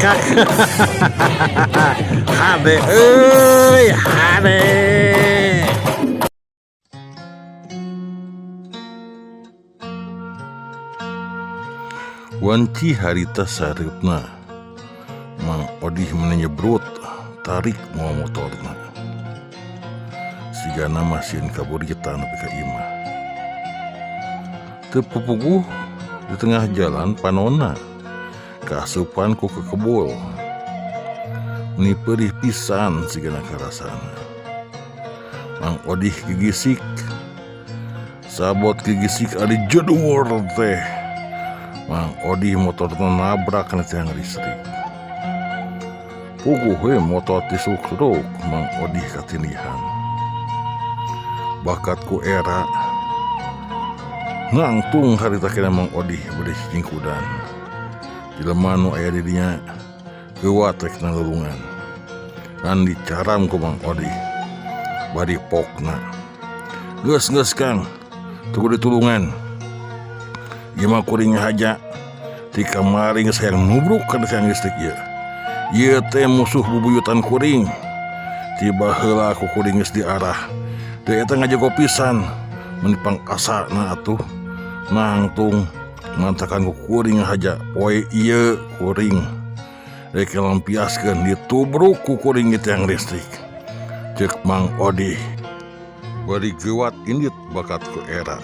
Ngakak. Hade euy, hade. Wanci harita sareupna Mang Odih meni nyebrut tarik mawa motorna. Sigana mah sieun kaburitan nepi ka imah. Teu pupuguh di tengah jalan panonna kaasupan ku kekebul. Meni peurih pisan sigana karasana. Mang Odih gigisik. Sabot gigisik ari jedur teh. Mang Odih motorna nabrak kana tiang listrik. Puguh we motor tisuk-suruk Mang Odih katindihan. Bakat ku era nangtung harita keneh Mang Odih bade cicingkudan. Jelema nu aya di dinya geuwat rek nalulungan. Ngan dicaram ku Mang Odih bari pokna. Geus geus Kang, teu kudu ditulungan. Ieu mah kuring haja ti kamari geus hayang nubruk kana tiang listrik ieu. Ieu teh musuh bubuyutan kuring. Ti baheula ku kuring geus diarah. Teu eta ngajago pisan mun pangkasana atuh nangtung mantakan ku kuring haja poe ieu kuring rek lampiaskeun ditubruk ku kuring ieu tiang listrik. Ceuk Mang Odih bari geuwat indit bakat ku era.